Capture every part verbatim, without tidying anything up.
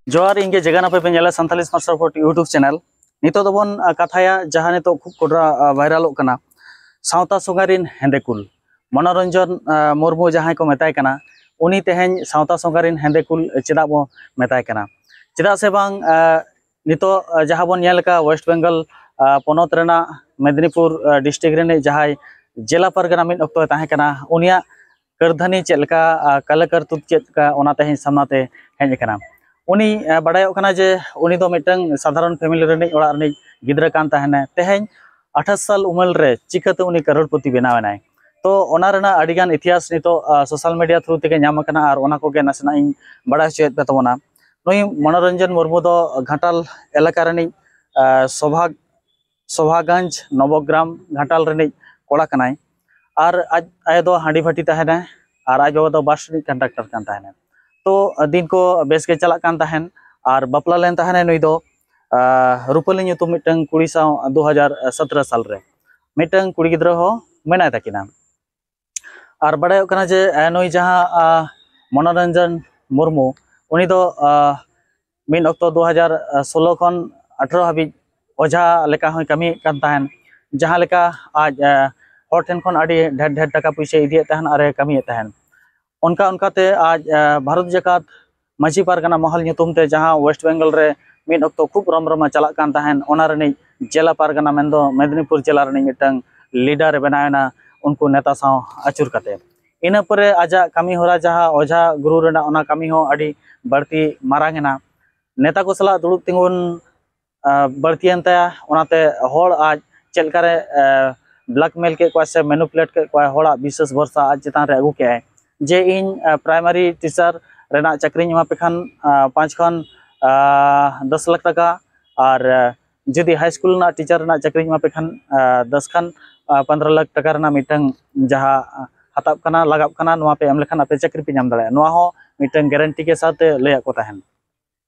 ᱡᱚᱦᱟᱨ, ᱤᱧ ᱜᱮ ᱡᱮᱜᱟᱱ ᱟᱯᱮ ᱯᱮ ᱧᱮᱞᱟ Santali smart support YouTube channel. ᱱᱤᱛᱚᱜ ᱫᱚᱵᱚᱱ ᱠᱟᱛᱷᱟᱭᱟ ᱡᱟᱦᱟᱸ ᱱᱤᱛᱚᱜ ᱠᱷᱩᱵ ᱠᱚᱰᱨᱟ ᱵᱷᱟᱭᱨᱟᱞᱚᱜ ᱠᱟᱱᱟ, ᱥᱟᱶᱛᱟ ᱥᱚᱸᱜᱷᱟ ᱨᱤᱱ ᱦᱮᱸᱫᱮ ᱠᱩᱞ᱾ ᱢᱚᱱᱳᱨᱚᱧᱡᱚᱱ ᱢᱩᱨᱢᱩ ᱡᱟᱦᱟᱸᱭ ᱠᱚ ᱢᱮᱛᱟᱭ ᱠᱟᱱᱟ, ᱩᱱᱤ ᱛᱮᱦᱮᱧ ᱥᱟᱶᱛᱟ ᱥᱚᱸᱜᱷᱟ ᱨᱤᱱ ᱦᱮᱸᱫᱮ ᱠᱩᱞ ᱪᱮᱫᱟᱜ ᱵᱚ ᱢᱮᱛᱟᱭ ᱠᱟᱱᱟ? ᱪᱮᱫᱟᱜ ᱥᱮ ᱵᱟᱝ, ᱱᱤᱛᱚᱜ ᱡᱟᱦᱟᱸ ᱵᱚᱱ ᱧᱮᱞ ᱟᱠᱟᱫ, ᱳᱭᱮᱥᱴ ᱵᱮᱝᱜᱚᱞ ᱯᱚᱱᱚᱛ ᱨᱮᱱᱟᱜ ᱢᱮᱫᱽᱱᱤᱯᱩᱨ ᱰᱤᱥᱴᱨᱤᱠᱴ ᱨᱤᱱᱤᱡ ᱡᱟᱦᱟᱸᱭ ᱡᱮᱞᱟ ᱯᱟᱨᱜᱟᱱᱟ ᱢᱤᱫ ᱚᱠᱛᱚᱭ ᱛᱟᱦᱮᱸ ᱠᱟᱱᱟ, ᱩᱱᱤᱭᱟᱜ ᱠᱟᱹᱨᱫᱷᱟᱹᱱᱤ ᱪᱮᱫ ᱞᱮᱠᱟ, ᱠᱟᱞᱟᱠᱟᱨᱛᱩᱛ ᱪᱮᱫ ᱞᱮᱠᱟ, ᱚᱱᱟ ᱛᱮᱦᱮᱧ ᱥᱟᱢᱱᱟ ᱛᱮ ᱦᱮᱡ ᱟᱠᱟᱱᱟ᱾ ᱩᱱᱤ ᱵᱟᱰᱟᱭᱚᱜ ᱠᱟᱱᱟ ᱡᱮ ᱩᱱᱤ ᱫᱚ ᱢᱤᱫᱴᱟᱝ ᱥᱟᱫᱷᱟᱨᱚᱱ ᱯᱷᱮᱢᱤᱞᱤ ᱨᱤᱱᱤᱡ ᱚᱲᱟᱜ ᱨᱤᱱᱤᱡ ᱜᱤᱫᱽᱨᱟᱹ ᱠᱟᱱ ᱛᱟᱦᱮᱱᱟᱭ᱾ ᱛᱮᱦᱮᱧ ᱟᱴᱷᱟᱥ ᱥᱟᱞ ᱩᱢᱮᱨ ᱨᱮ ᱪᱤᱠᱟᱹᱛᱮ ᱩᱱᱤ ᱠᱟᱨᱳᱲᱯᱚᱛᱤ ᱵᱮᱱᱟᱣ ᱮᱱᱟᱭ? ᱛᱚ ᱚᱱᱟ ᱨᱮᱱᱟᱜ ᱟᱹᱰᱤᱜᱟᱱ ᱤᱛᱤᱦᱟᱥ ᱱᱤᱛᱚᱜ ᱥᱳᱥᱟᱞ ᱢᱤᱰᱤᱭᱟ ᱛᱷᱨᱩ ᱛᱮᱜᱮ ᱧᱟᱢ ᱟᱠᱟᱱᱟ, ᱟᱨ ᱚᱱᱟ ᱠᱚᱜᱮ ᱱᱟᱥᱮᱱᱟᱜ ᱤᱧ ᱵᱟᱲᱟᱭ ᱦᱚᱪᱚᱭᱮᱫ ᱯᱮ ᱛᱟᱵᱚᱱᱟ᱾ ᱱᱩᱭ ᱢᱚᱱᱳᱨᱚᱧᱡᱚᱱ ᱢᱩᱨᱢᱩ ᱫᱚ ᱜᱷᱟᱴᱟᱞ ᱮᱞᱟᱠᱟ ᱨᱤᱱᱤᱡ ᱥᱚᱵᱷᱟ ᱥᱚᱵᱷᱟᱜᱚᱸᱡᱽ ᱱᱚᱵᱚᱜᱨᱟᱢ ᱜᱷᱟᱴᱟᱞ ᱨᱤᱱᱤᱡ ᱠᱚᱲᱟ ᱠᱟᱱᱟᱭ᱾ ᱟᱨ ᱟᱡ ᱟᱭᱳ ᱫᱚ ᱦᱟᱺᱰᱤ ᱵᱷᱟᱹᱴᱤ ᱛᱟᱦᱮᱱᱟᱭ, ᱟᱨ ᱟᱡ ᱵᱟᱵᱟ ᱫᱚ ᱵᱟᱥ ᱨᱤᱱᱤᱡ ᱠᱚᱱᱰᱟᱠᱴᱟᱨ ᱠᱟᱱ ᱛᱟᱦᱮᱱᱟᱭ᱾ ᱛᱚ ᱫᱤᱱ ᱠᱚ ᱵᱮᱥ ᱜᱮ ᱪᱟᱞᱟᱜ ᱠᱟᱱ ᱛᱟᱦᱮᱱ, ᱟᱨ ᱵᱟᱯᱞᱟ ᱞᱮᱱ ᱛᱟᱦᱮᱱᱟᱭ ᱱᱩᱭ ᱫᱚ ᱨᱩᱯᱟᱹᱞᱤ ᱧᱩᱛᱩᱢ ᱢᱤᱫᱴᱟᱝ ᱠᱩᱲᱤ ᱥᱟᱶ ᱫᱩ ᱦᱟᱡᱟᱨ ᱥᱚᱛᱨᱚ ᱥᱟᱞ ᱨᱮ᱾ ᱢᱤᱫᱴᱟᱝ ᱠᱩᱲᱤ ᱜᱤᱫᱽᱨᱟᱹ ᱦᱚᱸ ᱢᱮᱱᱟᱭ ᱛᱟᱹᱠᱤᱱᱟ᱾ ᱟᱨ ᱵᱟᱰᱟᱭᱚᱜ ᱠᱟᱱᱟ ᱡᱮ ᱱᱩᱭ ᱡᱟᱦᱟᱸ ᱢᱚᱱᱳᱨᱚᱧᱡᱚᱱ ᱢᱩᱨᱢᱩ, ᱩᱱᱤ ᱫᱚ ᱢᱤᱫ ᱚᱠᱛᱚ ᱫᱩ ᱦᱟᱡᱟᱨ ᱥᱳᱞᱳ ᱠᱷᱚᱱ ᱟᱴᱷᱨᱚ ᱦᱟᱹᱵᱤᱡ ᱚᱡᱷᱟ ᱞᱮᱠᱟ ᱦᱚᱸᱭ ᱠᱟᱹᱢᱤᱭᱮᱫ ᱠᱟᱱ ᱛᱟᱦᱮᱱ, ᱡᱟᱦᱟᱸ ᱞᱮᱠᱟ ᱟᱡ ᱦᱚᱲ ᱴᱷᱮᱱ ᱠᱷᱚᱱ ᱟᱹᱰᱤ ᱰᱷᱮᱨ ᱰᱷᱮᱨ ᱴᱟᱠᱟ ᱯᱩᱭᱥᱟᱹᱭ ᱤᱫᱤᱭᱮᱫ ᱛᱟᱦᱮᱱ ᱟᱨᱮ ᱠᱟᱹᱢᱤᱭᱮᱫ ᱛᱟᱦᱮᱱ᱾ ᱚᱱᱠᱟ ᱚᱱᱠᱟᱛᱮ ᱟᱡ ᱵᱷᱟᱨᱚᱛ ᱡᱟᱠᱟᱛ ᱢᱟᱹᱡᱷᱤ ᱯᱟᱨᱜᱟᱱᱟ ᱢᱚᱦᱚᱞ ᱧᱩᱛᱩᱢ ᱛᱮ ᱡᱟᱦᱟᱸ ᱳᱭᱮᱥᱴ ᱵᱮᱝᱜᱚᱞ ᱨᱮ ᱢᱤᱫ ᱚᱠᱛᱚ ᱠᱷᱩᱵ ᱨᱚᱢ ᱨᱚᱢᱟ ᱪᱟᱞᱟᱜ ᱠᱟᱱ ᱛᱟᱦᱮᱸᱱ, ᱚᱱᱟ ᱨᱤᱱᱤᱡ ᱡᱮᱞᱟ ᱯᱟᱨᱜᱟᱱᱟ ᱢᱮᱱᱫᱚ ᱢᱮᱫᱽᱱᱤᱯᱩᱨ ᱡᱮᱞᱟ ᱨᱤᱱᱤᱡ ᱢᱤᱫᱴᱟᱝ ᱞᱤᱰᱟᱨ ᱮ ᱵᱮᱱᱟᱣ ᱮᱱᱟ, ᱩᱱᱠᱩ ᱱᱮᱛᱟ ᱥᱟᱶ ᱟᱹᱪᱩᱨ ᱠᱟᱛᱮ᱾ ᱤᱱᱟᱹ ᱯᱚᱨᱮ ᱟᱡᱟᱜ ᱠᱟᱹᱢᱤ ᱦᱚᱨᱟ ᱡᱟᱦᱟᱸ ᱚᱡᱷᱟ ᱜᱩᱨᱩ ᱨᱮᱱᱟᱜ, ᱚᱱᱟ ᱠᱟᱹᱢᱤ ᱦᱚᱸ ᱟᱹᱰᱤ ᱵᱟᱹᱲᱛᱤ ᱢᱟᱨᱟᱝ ᱮᱱᱟ᱾ ᱱᱮᱛᱟ ᱠᱚ ᱥᱟᱞᱟᱜ ᱫᱩᱲᱩᱵ ᱛᱤᱸᱜᱩᱱ ᱵᱟᱹᱲᱛᱤᱭᱮᱱ ᱛᱟᱭᱟ᱾ ᱚᱱᱟᱛᱮ ᱦᱚᱲ ᱟᱡ ᱪᱮᱫ ᱞᱮᱠᱟᱨᱮ ᱵᱞᱮᱠᱢᱮᱞ ᱠᱮᱫ ᱠᱚᱣᱟ ᱥᱮ ᱢᱮᱱᱩᱯᱩᱞᱮᱴ ᱠᱮᱫ ᱠᱚᱣᱟ, ᱦᱚᱲᱟᱜ ᱵᱤᱥᱥᱟᱥ ᱵᱷᱚᱨᱥᱟ ᱟᱡ ᱪᱮᱛᱟᱱ ᱨᱮ ᱟᱹᱜᱩ ᱠᱮᱫᱟᱭ ᱡᱮ ᱤᱧ ᱯᱨᱟᱭᱢᱟᱨᱤ ᱴᱤᱪᱟᱨ ᱨᱮᱱᱟᱜ ᱪᱟᱹᱠᱨᱤᱧ ᱮᱢᱟ ᱯᱮ ᱠᱷᱟᱱ ᱯᱟᱸᱪ ᱠᱷᱚᱱ ᱫᱚᱥ ᱞᱟᱠᱷ ᱴᱟᱠᱟ, ᱟᱨ ᱡᱩᱫᱤ ᱦᱟᱭ ᱥᱠᱩᱞ ᱨᱮᱱᱟᱜ ᱴᱤᱪᱟᱨ ᱨᱮᱱᱟᱜ ᱪᱟᱹᱠᱨᱤᱧ ᱮᱢᱟ ᱯᱮ ᱠᱷᱟᱱ ᱫᱚᱥ ᱠᱷᱟᱱ ᱯᱚᱱᱫᱽᱨᱚ ᱞᱟᱠᱷ ᱴᱟᱠᱟ ᱨᱮᱱᱟᱜ ᱢᱤᱫᱴᱟᱝ ᱡᱟᱦᱟᱸ ᱦᱟᱛᱟᱣ ᱠᱟᱱᱟ, ᱞᱟᱜᱟᱣ ᱠᱟᱱᱟ, ᱱᱚᱣᱟ ᱯᱮ ᱮᱢ ᱞᱮᱠᱷᱟᱱ ᱟᱯᱮ ᱪᱟᱹᱠᱨᱤ ᱯᱮ ᱧᱟᱢ ᱫᱟᱲᱮᱭᱟᱜᱼᱟ᱾ ᱱᱚᱣᱟ ᱦᱚᱸ ᱢᱤᱫᱴᱟᱝ ᱜᱮᱨᱮᱱᱴᱤ ᱠᱮ ᱥᱟᱛᱷ ᱞᱟᱹᱭᱟᱫ ᱠᱚ ᱛᱟᱦᱮᱱ᱾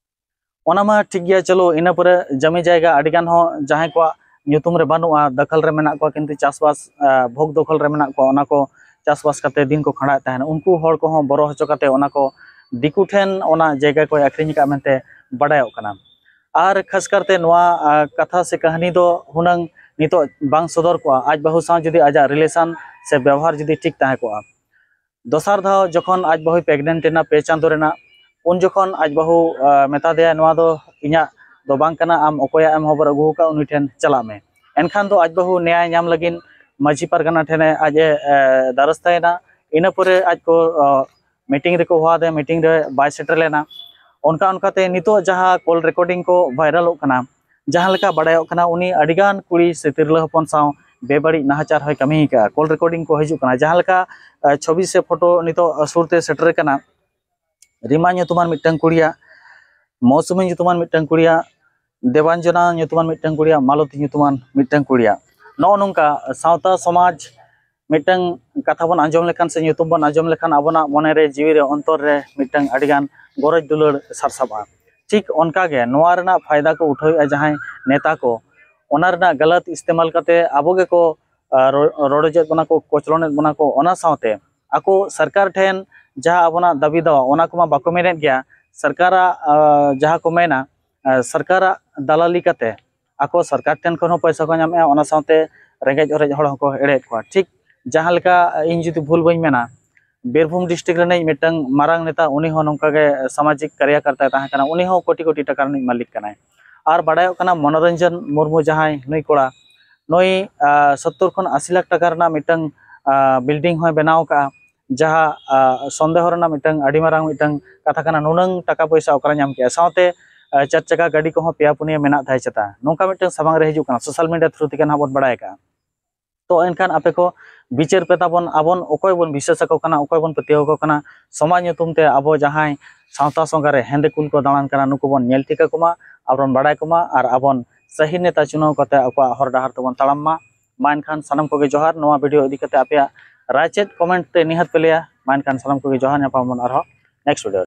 ᱚᱱᱟ ᱢᱟ ᱴᱷᱤᱠ ᱜᱮᱭᱟ, ᱪᱚᱞᱚ, ᱤᱱᱟᱹ ᱯᱚᱨᱮ ᱡᱚᱢᱤ ᱡᱟᱭᱜᱟ ᱟᱹᱰᱤ ᱜᱟᱱ ᱦᱚᱸ ᱡᱟᱦᱟᱸᱭ ᱠᱚᱣᱟᱜ ᱧᱩᱛᱩᱢ ᱨᱮ ᱵᱟᱹᱱᱩᱜᱼᱟ, ᱫᱟᱠᱷᱚᱞ ᱨᱮ ᱢᱮᱱᱟᱜ ᱠᱚᱣᱟ, ᱠᱤᱱᱛᱩ ᱪᱟᱥᱵᱟᱥ ᱵᱷᱳᱜᱽ ᱫᱚᱠᱷᱚᱞ ᱨᱮ ᱢᱮᱱᱟᱜ ᱠᱚᱣᱟ, ᱚᱱᱟ ᱠᱚ ᱪᱟᱥᱵᱟᱥ ᱠᱟᱛᱮ ᱫᱤᱱ ᱠᱚ ᱠᱷᱟᱸᱰᱟᱣᱮᱫ ᱛᱟᱦᱮᱱ, ᱩᱱᱠᱩ ᱦᱚᱲ ᱠᱚᱦᱚᱸ ᱵᱚᱨᱚ ᱦᱚᱪᱚ ᱠᱟᱛᱮ ᱚᱱᱟ ᱠᱚ ᱫᱤᱠᱩ ᱴᱷᱮᱱ ᱚᱱᱟ ᱡᱟᱭᱜᱟ ᱠᱚᱭ ᱟᱹᱠᱷᱨᱤᱧ ᱟᱠᱟᱫ ᱢᱮᱱᱛᱮ ᱵᱟᱰᱟᱭᱚᱜ ᱠᱟᱱᱟ᱾ ᱟᱨ ᱠᱷᱟᱥ ᱠᱟᱨᱛᱮ ᱱᱚᱣᱟ ᱠᱟᱛᱷᱟ ᱥᱮ ᱠᱟᱹᱦᱱᱤ ᱫᱚ ᱦᱩᱱᱟᱹᱝ ᱱᱤᱛᱚᱜ ᱵᱟᱝ ᱥᱚᱫᱚᱨ ᱠᱚᱜᱼᱟ᱾ ᱟᱡ ᱵᱟᱹᱦᱩ ᱥᱟᱶ ᱡᱩᱫᱤ ᱟᱡᱟᱜ ᱨᱤᱞᱮᱥᱚᱱ ᱥᱮ ᱵᱮᱣᱦᱟᱨ ᱡᱩᱫᱤ ᱴᱷᱤᱠ ᱛᱟᱦᱮᱸ ᱠᱚᱜᱼᱟ᱾ ᱫᱚᱥᱟᱨ ᱫᱷᱟᱣ ᱡᱚᱠᱷᱚᱱ ᱟᱡ ᱵᱟᱹᱦᱩᱭ ᱯᱨᱮᱜᱱᱮᱱᱴ ᱮᱱᱟ ᱯᱮ ᱪᱟᱸᱫᱳ ᱨᱮᱱᱟᱜ, ᱩᱱ ᱡᱚᱠᱷᱚᱱ ᱟᱡ ᱵᱟᱹᱦᱩ ᱢᱮᱛᱟ ᱫᱮᱭᱟ, "ᱱᱚᱣᱟ ᱫᱚ ᱤᱧᱟᱹᱜ ᱫᱚ ᱵᱟᱝ ᱠᱟᱱᱟ, ᱟᱢ ᱚᱠᱚᱭᱟᱜ ᱮᱢ ᱦᱚᱵᱚᱨ ᱟᱹᱜᱩ ᱟᱠᱟᱫ ᱩᱱᱤ ᱴᱷᱮᱱ ᱪᱟᱞᱟᱜ ᱢᱮ᱾" ᱮᱱᱠᱷᱟᱱ ᱫᱚ ᱟᱡ ᱵᱟᱹᱦᱩ ᱱᱮᱭᱟᱭ ᱧᱟᱢ ᱞᱟᱹᱜᱤᱫ ᱢᱟᱹᱡᱷᱤ ᱯᱟᱨᱜᱟᱱᱟ ᱴᱷᱮᱱᱮ ᱟᱡ ᱮ ᱫᱟᱨᱟᱥᱛᱟᱭᱮᱱᱟ᱾ ᱤᱱᱟᱹ ᱯᱚᱨᱮ ᱟᱡ ᱠᱚ ᱢᱤᱴᱤᱝ ᱨᱮᱠᱚ ᱦᱚᱦᱚᱣᱟᱫᱮᱭᱟ, ᱢᱤᱴᱤᱝ ᱨᱮ ᱵᱟᱭ ᱥᱮᱴᱮᱨ ᱞᱮᱱᱟ᱾ ᱚᱱᱠᱟ ᱚᱱᱠᱟᱛᱮ ᱱᱤᱛᱚᱜ ᱡᱟᱦᱟᱸ ᱠᱚᱞ ᱨᱮᱠᱚᱨᱰᱤᱝ ᱠᱚ ᱵᱷᱟᱭᱨᱟᱞᱚᱜ ᱠᱟᱱᱟ, ᱡᱟᱦᱟᱸ ᱞᱮᱠᱟ ᱵᱟᱲᱟᱭᱚᱜ ᱠᱟᱱᱟ, ᱩᱱᱤ ᱟᱹᱰᱤᱜᱟᱱ ᱠᱩᱲᱤ ᱥᱮ ᱛᱤᱨᱞᱟᱹ ᱦᱚᱯᱚᱱ ᱥᱟᱶ ᱵᱮᱵᱟᱹᱲᱤᱡ ᱱᱟᱦᱟᱪᱟᱨ ᱦᱚᱸᱭ ᱠᱟᱹᱢᱤ ᱟᱠᱟᱫᱼᱟ᱾ ᱠᱚᱞ ᱨᱮᱠᱚᱨᱰᱤᱝ ᱠᱚ ᱦᱤᱡᱩᱜ ᱠᱟᱱᱟ, ᱡᱟᱦᱟᱸ ᱞᱮᱠᱟ ᱪᱷᱚᱵᱤ ᱥᱮ ᱯᱷᱳᱴᱳ ᱱᱤᱛᱚᱜ ᱥᱩᱨ ᱛᱮ ᱥᱮᱴᱮᱨ ᱠᱟᱱᱟ᱾ ᱨᱤᱢᱟ ᱧᱩᱛᱩᱢᱟᱱ ᱢᱤᱫᱴᱟᱝ ᱠᱩᱲᱤᱭᱟᱜ, ᱢᱳᱥᱩᱢᱤ ᱧᱩᱛᱩᱢᱟᱱ ᱢᱤᱫᱴᱟᱝ ᱠᱩᱲᱤᱭᱟᱜ, ᱫᱮᱵᱟᱧᱡᱚᱱᱟ ᱧᱩᱛᱩᱢᱟᱱ ᱢᱤᱫᱴᱟᱝ ᱠᱩᱲᱤᱭᱟᱜ, ᱢᱟᱞᱚᱛᱤ ᱧᱩᱛᱩᱢᱟᱱ ᱢᱤᱫᱴᱟᱝ ᱠᱩᱲᱤᱭᱟᱜ᱾ ᱱᱚᱜᱼᱚ ᱱᱚᱝᱠᱟ ᱥᱟᱶᱛᱟ ᱥᱚᱢᱟᱡᱽ ᱢᱤᱫᱴᱟᱝ ᱠᱟᱛᱷᱟ ᱵᱚᱱ ᱟᱸᱡᱚᱢ ᱞᱮᱠᱷᱟᱱ ᱥᱮ ᱧᱩᱛᱩᱢ ᱵᱚᱱ ᱟᱸᱡᱚᱢ ᱞᱮᱠᱷᱟᱱ ᱟᱵᱚᱱᱟᱜ ᱢᱚᱱᱮ ᱨᱮ, ᱡᱤᱣᱤ ᱨᱮ, ᱚᱱᱛᱚᱨ ᱨᱮ ᱢᱤᱫᱴᱟᱝ ᱟᱹᱰᱤᱜᱟᱱ ᱜᱚᱨᱚᱡᱽ ᱫᱩᱞᱟᱹᱲ ᱥᱟᱨᱥᱟᱵᱼᱟ᱾ ᱴᱷᱤᱠ ᱚᱱᱠᱟᱜᱮ ᱱᱚᱣᱟ ᱨᱮᱱᱟᱜ ᱯᱷᱟᱭᱫᱟ ᱠᱚ ᱩᱴᱷᱟᱹᱣᱮᱫᱼᱟ ᱡᱟᱦᱟᱸᱭ ᱱᱮᱛᱟ ᱠᱚ, ᱚᱱᱟ ᱨᱮᱱᱟᱜ ᱜᱟᱞᱟᱛ ᱤᱥᱛᱮᱢᱟᱞ ᱠᱟᱛᱮ ᱟᱵᱚ ᱜᱮᱠᱚ ᱟᱨ ᱨᱚ-, ᱨᱚᱰᱚᱡᱮᱫ ᱵᱚᱱᱟ ᱠᱚ, ᱠᱚᱪᱞᱚᱱᱮᱫ ᱵᱚᱱᱟ ᱠᱚ᱾ ᱚᱱᱟ ᱥᱟᱶᱛᱮ ᱟᱠᱚ ᱥᱚᱨᱠᱟᱨ ᱴᱷᱮᱱ ᱡᱟᱦᱟᱸ ᱟᱵᱚᱱᱟᱜ ᱫᱟᱹᱵᱤ ᱫᱟᱣᱟ, ᱚᱱᱟ ᱠᱚᱢᱟ ᱵᱟᱠᱚ ᱢᱮᱱᱮᱫ ᱜᱮᱭᱟ᱾ ᱥᱚᱨᱠᱟᱨᱟᱜ, ᱟᱸ, ᱡᱟᱦᱟᱸ ᱠᱚ ᱢᱮᱱᱟ, ᱟᱸ, ᱥᱚᱨᱠᱟᱨᱟᱜ ᱫᱟᱞᱟᱞᱤ ᱠᱟᱛᱮ ᱟᱠᱚ ᱥᱚᱨᱠᱟᱨ ᱴᱷᱮᱱ ᱠᱷᱚᱱ ᱦᱚᱸ ᱯᱚᱭᱥᱟ ᱠᱚ ᱧᱟᱢᱮᱫᱼᱟ, ᱚᱱᱟ ᱥᱟᱶᱛᱮ ᱨᱮᱸᱜᱮᱡ ᱚᱨᱮᱡ ᱦᱚᱲ ᱦᱚᱸᱠᱚ ᱮᱲᱮᱭᱮᱫ ᱠᱚᱣᱟ᱾ ᱴᱷᱤᱠ ᱡᱟᱦᱟᱸ ᱞᱮᱠᱟ, ᱤᱧ ᱡᱩᱫᱤ ᱵᱷᱩᱞ ᱵᱟᱹᱧ ᱢᱮᱱᱟ, ᱵᱤᱨᱵᱷᱩᱢ ᱰᱤᱥᱴᱨᱤᱠᱴ ᱨᱤᱱᱤᱡ ᱢᱤᱫᱴᱟᱝ ᱢᱟᱨᱟᱝ ᱱᱮᱛᱟ, ᱩᱱᱤ ᱦᱚᱸ ᱱᱚᱝᱠᱟ ᱜᱮ ᱥᱟᱢᱟᱡᱤᱠ ᱠᱟᱨᱭᱟᱠᱚᱨᱛᱟᱭ ᱛᱟᱦᱮᱸ ᱠᱟᱱᱟ, ᱩᱱᱤ ᱦᱚᱸ ᱠᱳᱴᱤ ᱠᱳᱴᱤ ᱴᱟᱠᱟ ᱨᱤᱱᱤᱡ ᱢᱟᱹᱞᱤᱠ ᱠᱟᱱᱟᱭ᱾ ᱟᱨ ᱵᱟᱰᱟᱭᱚᱜ ᱠᱟᱱᱟ, ᱢᱚᱱᱳᱨᱚᱧᱡᱚᱱ ᱢᱩᱨᱢᱩ ᱡᱟᱦᱟᱸᱭ ᱱᱩᱭ ᱠᱚᱲᱟ, ᱱᱩᱭ, ᱟᱸ, ᱥᱚᱛᱛᱚᱨ ᱠᱷᱚᱱ ᱟᱥᱤ ᱞᱟᱠᱷ ᱴᱟᱠᱟ ᱨᱮᱱᱟᱜ ᱢᱤᱫᱴᱟᱝ, ᱟᱸ, ᱵᱤᱞᱰᱤᱝ ᱦᱚᱸᱭ ᱵᱮᱱᱟᱣ ᱟᱠᱟᱫᱼᱟ, ᱡᱟᱦᱟᱸ, ᱟᱸ, ᱥᱚᱱᱫᱮᱦᱚ ᱨᱮᱱᱟᱜ ᱢᱤᱫᱴᱟᱝ ᱟᱹᱰᱤ ᱢᱟᱨᱟᱝ ᱢᱤᱫᱴᱟᱝ ᱠᱟᱛᱷᱟ ᱠᱟᱱᱟ᱾ ᱱᱩᱱᱟᱹᱝ ᱴᱟᱠᱟ ᱯᱚᱭᱥᱟ ᱚᱠᱟᱨᱮ ᱧᱟᱢ ᱠᱮᱜᱼᱟ? ᱥᱟᱶᱛᱮ, ᱟᱸ, ᱪᱟᱨ ᱪᱟᱠᱟ ᱜᱟᱹᱰᱤ ᱠᱚᱦᱚᱸ ᱯᱮᱭᱟ ᱯᱩᱱᱭᱟᱹ ᱢᱮᱱᱟᱜ ᱛᱟᱭ ᱪᱮᱛᱟ, ᱱᱚᱝᱠᱟ ᱢᱤᱫᱴᱟᱝ ᱥᱟᱢᱟᱝ ᱨᱮ ᱦᱤᱡᱩᱜ ᱠᱟᱱᱟ, ᱥᱳᱥᱟᱞ ᱢᱤᱰᱤᱭᱟ ᱛᱷᱨᱩ ᱛᱮᱜᱮ ᱱᱟᱦᱟᱜ ᱵᱚᱱ ᱵᱟᱲᱟᱭ ᱠᱟᱜᱼᱟ᱾ ᱛᱚ ᱮᱱᱠᱷᱟᱱ ᱟᱯᱮ ᱠᱚ ᱵᱤᱪᱟᱹᱨ ᱯᱮ ᱛᱟᱵᱚᱱ, ᱟᱵᱚᱱ ᱚᱠᱚᱭ ᱵᱚᱱ ᱵᱤᱥᱣᱟᱥ ᱟᱠᱚ ᱠᱟᱱᱟ, ᱚᱠᱚᱭ ᱵᱚᱱ ᱯᱟᱹᱛᱭᱟᱹᱣ ᱟᱠᱚ ᱠᱟᱱᱟ᱾ ᱥᱚᱢᱟᱡᱽ ᱧᱩᱛᱩᱢ ᱛᱮ ᱟᱵᱚ ᱡᱟᱦᱟᱸᱭ ᱥᱟᱶᱛᱟ ᱥᱚᱸᱜᱷᱟ ᱨᱮ ᱦᱮᱸᱫᱮ ᱠᱩᱞ ᱠᱚ ᱫᱟᱬᱟᱱ ᱠᱟᱱᱟ, ᱱᱩᱠᱩ ᱵᱚᱱ ᱧᱮᱞ ᱴᱷᱤᱠ ᱟᱠᱚ ᱢᱟ, ᱟᱨ ᱵᱚᱱ ᱵᱟᱲᱟᱭ ᱠᱚᱢᱟ, ᱟᱨ ᱟᱵᱚᱱ ᱥᱟᱹᱦᱤ ᱱᱮᱛᱟ ᱪᱩᱱᱟᱹᱣ ᱠᱟᱛᱮ ᱟᱠᱚᱣᱟᱜ ᱦᱚᱨ ᱰᱟᱦᱟᱨ ᱛᱮᱵᱚᱱ ᱛᱟᱲᱟᱢ ᱢᱟ᱾ ᱢᱟ ᱮᱱᱠᱷᱟᱱ ᱥᱟᱱᱟᱢ ᱠᱚᱜᱮ ᱡᱚᱦᱟᱨ᱾ ᱱᱚᱣᱟ ᱵᱷᱤᱰᱤᱭᱳ ᱤᱫᱤ ᱠᱟᱛᱮ ᱟᱯᱮᱭᱟᱜ ᱨᱟᱭ ᱪᱮᱫ ᱠᱚᱢᱮᱱᱴ ᱛᱮ ᱱᱤᱦᱟᱹᱛ ᱯᱮ ᱞᱟᱹᱭᱟ᱾ ᱢᱟ ᱮᱱᱠᱷᱟᱱ ᱥᱟᱱᱟᱢ ᱠᱚᱜᱮ ᱡᱚᱦᱟᱨ, ᱧᱟᱯᱟᱢ ᱟᱵᱚᱱ ᱟᱨᱦᱚᱸ ᱱᱮᱠᱥᱴ ᱵᱷᱤᱰᱤᱭᱳ ᱨᱮ᱾